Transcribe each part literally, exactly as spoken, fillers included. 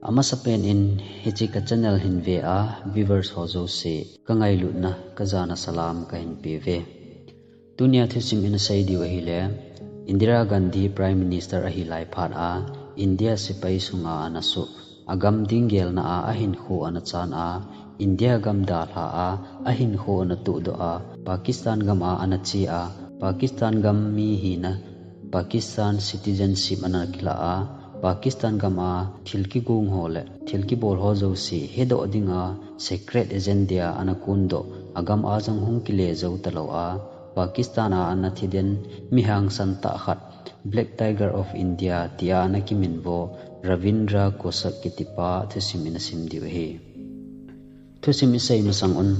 Amasapen in hiche ka channel hin ve a viewers ho jouse ka ngailutna ka jana salam ka hin pe uve. Tunia thusim ina sei diu ahile, Indira Gandhi Prime Minister ahi lai phat a India sepai sunga ana suh, agam ding gelna a ahinkho ana chan a, India gam dalha a ahinkho ana tohdoh a, Pakistan gam a ana che a, Pakistan gam mi hina Pakistan citizenship ana kila a, Pakistan gam a thil kigong ho le thil kibol ho jouse hedoh dinga secret agenda ana kondoh, agam a jong hung kile jou talou a, Pakistan a ana thiden mi hangsan tah khat, Black Tiger of India tia ana kiminvo Ravindra Kosak kitipa thusim ina sim diu ahi. Thusim isei masang un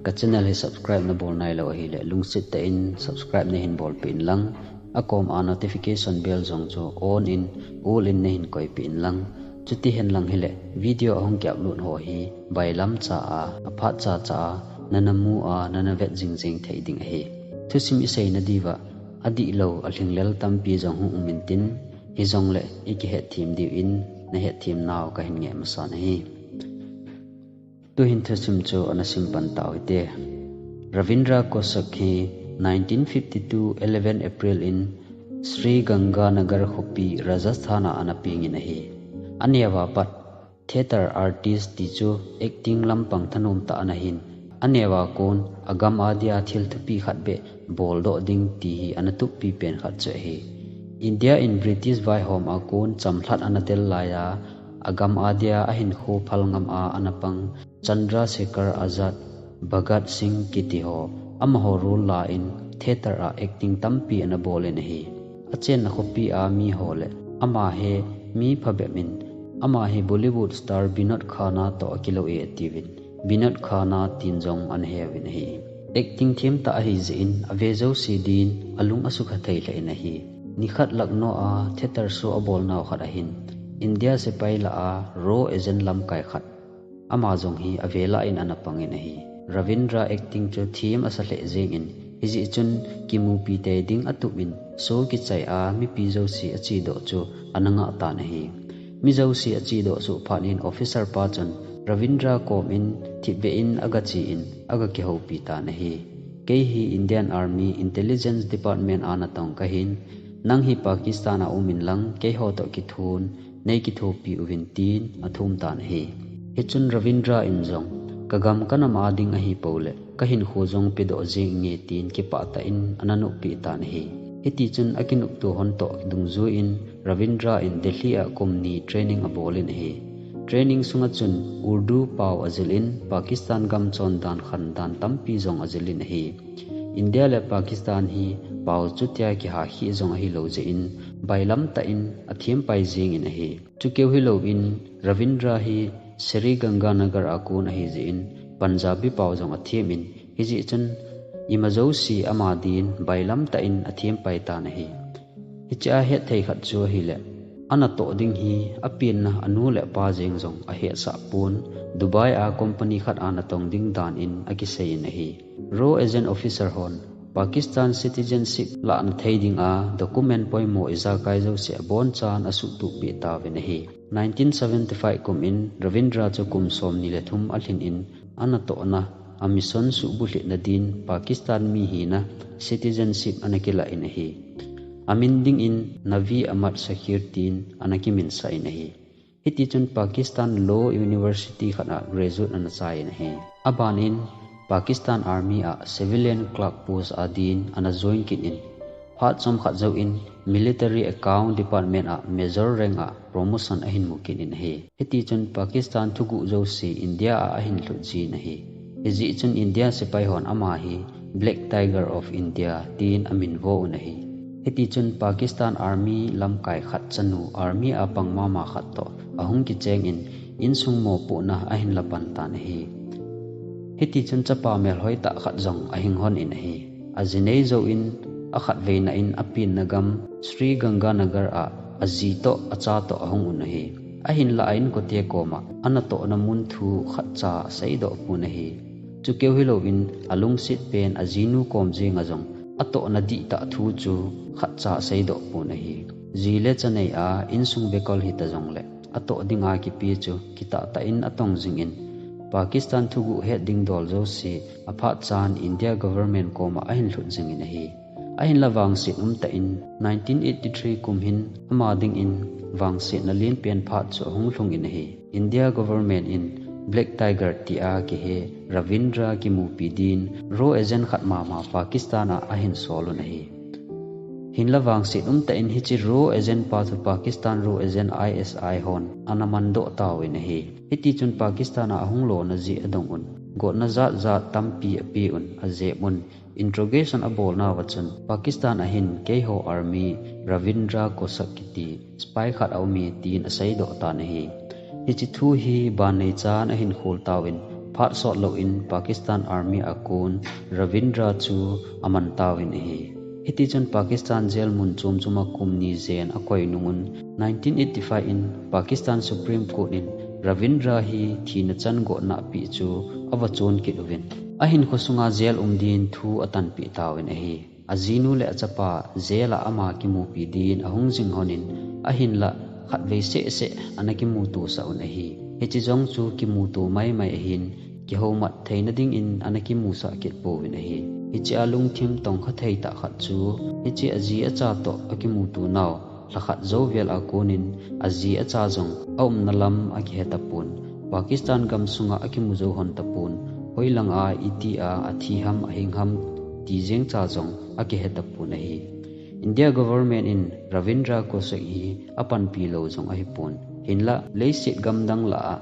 ka channel hi subscribe nabol nailou ahile lungset tah in subscribe nahin bolpeh in lang, akom a notification bell jong chu on in all in nahin koipeh in lang. Chuti hen lang hile video ahung ki upload ho hi bailam cha a, aphat chacha a nana mu a nana vet jingjing thei ding ahi. Thusim isei nadiuva adihlou alhinglel tampi jong hung um intin, hijongle ikihetthem diu in nahetthem nau kahin ngeh masan ahi. Tuhin thusim chu ana sim pan tau hite. Ravindra Kosak hi nineteen fifty-two eleven April in Sri Ganganagar khopi Rajasthan a ana peng in ahi. Aneova pat theatre artist ti chu acting lampang thanom tah ana hin, aneova kon agam a dia thil thupi khat beh boldoh ding ti hi ana tupi pen khat chu ahi. India in British vaihom a kon chamlhat ana tel lai a, agam a dia ahinkho phal ngam a ana pang Chandrasekhar Azad, Bhagat Singh kiti ho, amaho role la in theatre a acting tampi ana bol in ahi. Achenna khopi a mi ho le ama hi mi phabep in, ama hi Bollywood star Vinod Khanna toh akilou e atiuvin, Vinod Khanna tin jong ana heuvin ahi. Acting themtah ahi jeh in ave jouse din alung asukha thei lheh in ahi. Nikhat Lucknow a theatre show abol nau khat ahin, India sepai lah a raw agent lamkai khat ama jong hi ave lah in ana pang in ahi. Ravindra acting chu them asa lheh jeng in, hijeh chun kimupi tei ding atup in show kichai a mipi jouse achedoh chu ana ngah tan ahi. Mi jouse achedoh suh phat in officer pa chun Ravindra kom in thipbeh in aga che in aga kihoupi tan ahi. Kei hi Indian Army Intelligence Department a natong kahin, nang hi Pakistan a um in lang keiho toh kithon nei kithopi uvin tin athum tan ahi. Hichun Ravindra in jong kagam kanam a ding ahipou le kahinkho jong pedoh jeng inge tin kipah tah in ana noppi tan ahi. Hitichun akinopto hon toh dungjui in Ravindra in Delhi a kum ni training abol in ahi. Training sunga chun Urdu pao ajil in Pakistan gam chondan khandan tampi jong ajil in ahi. India le Pakistan hi pao chutia kihakhih jong ahilou jeh in bailam tah in athem pai jeng in ahi. Chukeu hilou in Ravindra hi Sri Ganganagar a kon ahi jeh in Punjabi pao jong athem in, hijeh chun ima jouse ama din bailam tah in athem pai tan ahi. Hichea hetthei khat chu ahile, anatoh ding hi apenna anu le apa jeng jong ahetsah pon, Dubai a company khat a natong ding dan in akisei in ahi. Raw agent officer hon Pakistan citizenship lahna thei dinga document poimo ijakai jouse abonchan asuhtup peh tauvin ahi. Nineteen seventy-five kum in Ravindra chu kum somni le thum alhin in anatohna a mission suhbulhitna din Pakistan mi hina citizenship ana kilah in ahi. Amin dingin Nabi Ahmad Shakir tin ana kiminsah in ahi. Hitichun Pakistan Law University khat a graduate ana chai in ahi. Aban in Pakistan Army a civilian clerk post a din ana join kit in, phat chomkhat jouvin Military Account Department a Major rank a promotion ahin mu kit in ahi. Hitichun Pakistan thuguh jouse India a ahin lhut jin ahi. Hijeh chun India sepai hon ama hi Black Tiger of India tin aminvo un ahi. Hitichun Pakistan Army lamkai khat chanu Army a pang mama khat toh ahung kicheng in, insung mopohna ahin lapan tan ahi. Hitichun chapa melhoi tah khat jong ahing hon in ahi. Aji nei jouvin akhatveina in apenna gam Sri Ganganagar a aji toh acha toh ahung un ahi. Ahinlah a inkote koma anatohna mun thu khatcha aseidoh pon ahi. Chukeu hilouvin alungset pen ajinu kom jenga jong atohna dihtah thu chu khatcha aseidoh pon ahi. Ji le cha nei a insung bekol hita jongle atoh dinga kipe chu kitah tah in atong jingin, Pakistan thuguh het ding dol jouse aphat chan India government koma ahin lhut jingin ahi. Ahinla vangset umtah in nineteen eighty-three kum hin ama dingin vangsetna lenpen phat chu ahung lhungin ahi. India government in Black Tiger tia kihe Ravindra kimupi din raw agent khat mama Pakistan a ahin sol un ahi. Hinla vangset umtah in hiche raw agent pa chu Pakistan raw agent I S I hon ana mandoh tauvin ahi. Hitichun Pakistan a ahung lona jeh adong un, gotna jat jat tampi ape un, ajep un, interrogation abolnauva chun Pakistan a hin keiho army Ravindra Kosak kiti spy khat aume tin aseidoh tan ahi. Hiche thu hi ban neichan ahin khol tauvin, phat sot louvin Pakistan army a kon Ravindra chu aman tauvin ahi. Hitichun Pakistan jail mun chom choma kum ni jen akoi nungun, nineteen eighty-five in Pakistan Supreme Court in Ravindra hi thina chan gotna peh chu avachon kit uvin, ahinkho sunga jail um din thu atanpeh tauvin ahi. Ajinu le achapa jail a ama kimupi din ahung jing honin, ahinla khatvei seh seh ana kimuto sah un ahi. Hiche jong chu kimuto maimai ahin, kihoumat theina dingin ana kimusah kit pouvin ahi. Hiche a lungthim tongkha thei tah khat chu, hiche aji acha toh akimuto nau lhakhat jou vel a konin aji acha jong aumna lam akihe tapon. Pakistan gam sunga akimu jou hon tapon. Hoilang a iti a athi ham ahing ham ti jeng cha jong akihe tapon ahi. India government in Ravindra Kosak hi apanpi lou jong ahipon. Hinla leiset gam dang lah a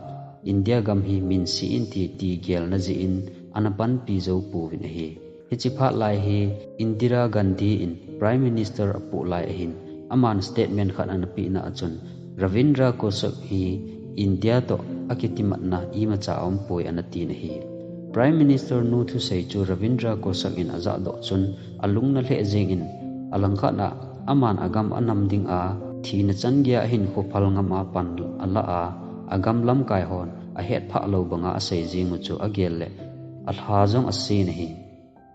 India gam hi minse inte ti gelna jeh in ana panpi jou pouvin ahi. Hiche phat lai hi Indira Gandhi in Prime Minister apoh lai ahin, aman statement khat ana pehna a chun, Ravindra Kosak hi India toh akitimatna imacha aumpoi ana tin ahi. Prime Minister nu thusei chu Ravindra Kosak in ajahdoh chun alung nalheh jengin, alangkhat a aman agam anam dinga thina chan geiya ahinkho phal ngam a pan ala a, agam lamkai hon ahetphah lou banga asei jeng u chu agel le alha jong asen ahi.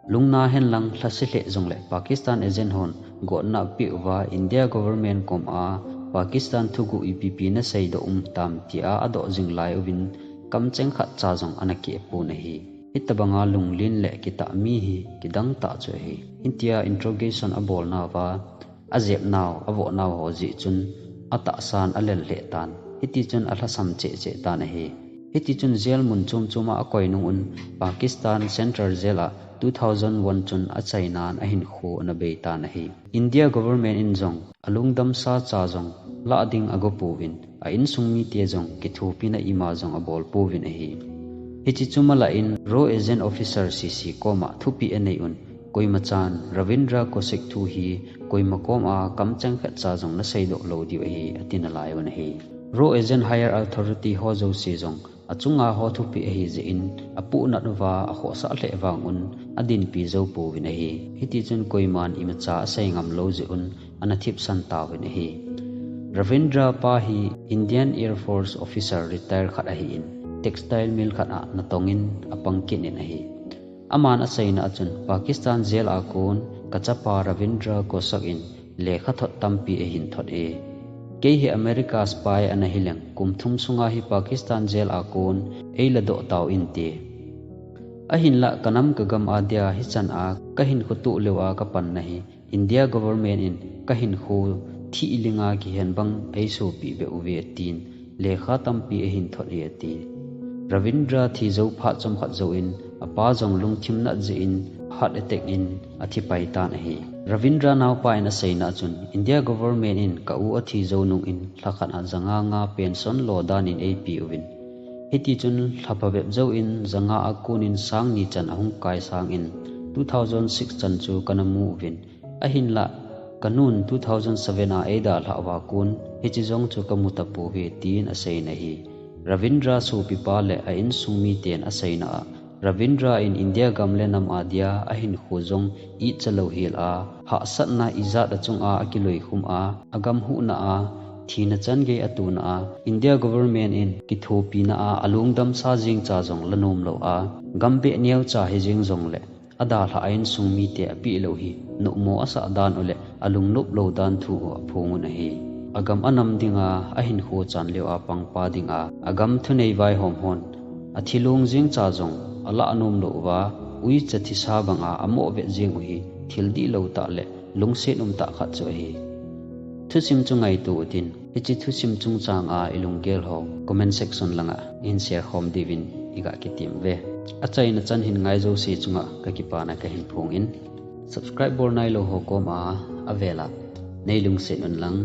Lungna henlang lhase lheh jongle Pakistan agent hon gotna apeh uva India government koma Pakistan thuguh ipi ipi naseidoh um tam tia adoh jing lai uvin kamcheng khatcha jong ana keh pon ahi. Hitobanga lunglen le kitah mi hi kidang tah chu ahi. Hitia interrogation abolnauva ajepnau, avohnau ho jeh chun atahsan alel lheh tan. Hitichun alhasam cheh cheh tan ahi. Hitichun jail mun chom choma akoi nungun Pakistan Central Jail a two thousand one chun achainan ahinkho ana bei tan ahi. India government in jong alungdamsa cha jong lah ding ago pouvin, a insung mite jong kithopina ima jong abol pouvin ahi. Hiche chu malah in raw agent officer C C koma thupeh anei un, koimachan Ravindra Kosak thu hi koima koma kamcheng khatcha jong naseidoh lou diu ahi, ati nalai un ahi. Raw agent higher authority ho jouse jong achunga ho thupeh ahi jeh in apohnat uva akhohsah lheh vang un adinpi jou pouvin ahi. Hitichun koiman imacha asei ngam lou jeh un ana thipsan tauvin ahi. Ravindra pa hi Indian Air Force officer retire khat ahin, textile mill khat a natongin apang kit in ahi. Aman aseina a chun Pakistan jail a kon kachapa Ravindra Kosak in lekhathot tampi eihin thot e. Kei hi America spy ana hileng kum thum sunga hi Pakistan jail a kon eiladoh tau inte. Ahinlah kanam kagam a dia hichan a kahinkho toh leu a kapanna hi India government in kahinkho thih linga kihen bang eisopeh beh uve atin, lekha tampi eihin thot e ati. Ravindra thi jou phat chomkhat jouvin apa jong lungthim nat jeh in heart attack in athi pai tan ahi. Ravindra naopa in aseina a chun India government in ka u athi jou nungin lhakhat a janga nga pension lo dan in eipe uvin. Hitichun lhapha bep jouvin janga a konin sang ni chan ahung kai sangin two thousand six chan chu kana mu uvin. Ahinlah kanun two thousand seven a eidalhah uva kon hiche jong chu kamu tapouve tin aseina ahi. Ravindra sopipa le a insung miten aseina a Ravindra in India gam le nam a dia ahinkho jong itcha louhel a, hahsatna ijat a chunga akiloikhum a, agam huhna a, thina changei atona a, India government in kithopina a alungdamsa jengcha jong lanom lou a, gambeh neocha hijeng jongle adalhah a insung mite apeh lou hi nomo asah dan u le alungnop lou dan thu u aphong un ahi. Agam anam dinga, ahinkho chan leo a pangpa dinga, agam thunei vaihom hon, athilong jeng cha jong, alah nom lou uva, uicha thisa banga amoh vet jeng u hi, thil dihlou tah le lungset um tah khat chu ahi. Thusim chu ngaito utin, hiche thusim chungchang a ilunggel ho comment section langa ihin share khom diuvin iga kitem uve. Achaina chan hin ngai jouse chunga kakipana kahin phong in, subscribe bol nailou ho koma avela neilungset un lang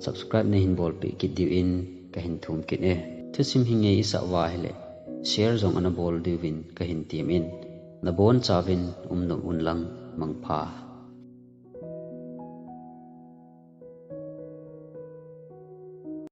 subscribe neihin bolpeh kit diuvin kahin thum kit e. Thusim hi ngei isah uva ahile share jong ana bol diuvin kahin tem in, nabonchauvin umnom un lang, mangpha.